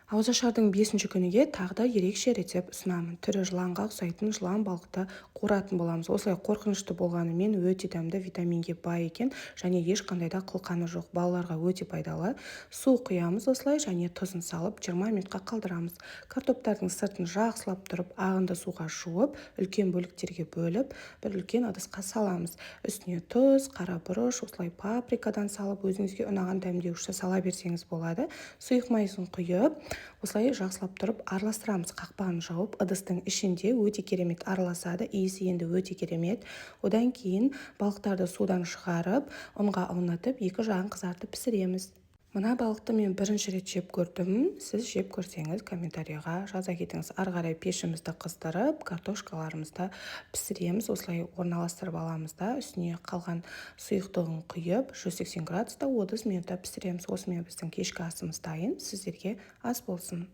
Ауызашардың бесінші күніге тағы да ерекше рецепт ұсынамын. Түрі жыланға ұқсайтын жылан балықты қуыратын боламыз. Осылай қорқынышты болғанымен, өте дәмді, витаминге бай екен және ешқандай да қылқаны жоқ. Балаларға өте пайдалы. Су құямыз осылай және тұзын салып, 20 минутқа қалдырамыз. Картоптардың сыртын жақсылап тұрып ағынды суға жуып, үлкен бөліктерге бөліп, бір үлкен ыдысқа саламыз. Үстіне тұз, қара бұрыш, осылай паприкадан салып, өзіңізге ұнаған дәмдеуішті сала берсеңіз болады. Сұйық майын құйып, осылай жақсылап тұрып араластырамыз. Қақпағын жауып, ыдыстың ішінде өте керемет араласады, иісі енді өте керемет. Одан кейін балықтарды судан шығарып, ұнға аунатып, екі жағын қызартып пісіреміз. Мына балықты мен бірінші рет жеп көрдім. Сіз жеп көрсеңіз, комментарийға жаза кетіңіз. Ары қарай пешімізді қыздырып, картошкаларымызды пісіреміз. Осылай орналастырып аламыз да, үстіне қалған сұйықтығын құйып, 180 градуста 30 минутта пісіреміз. Осымен біздің кешкі асымыз дайын. Сіздерге ас болсын!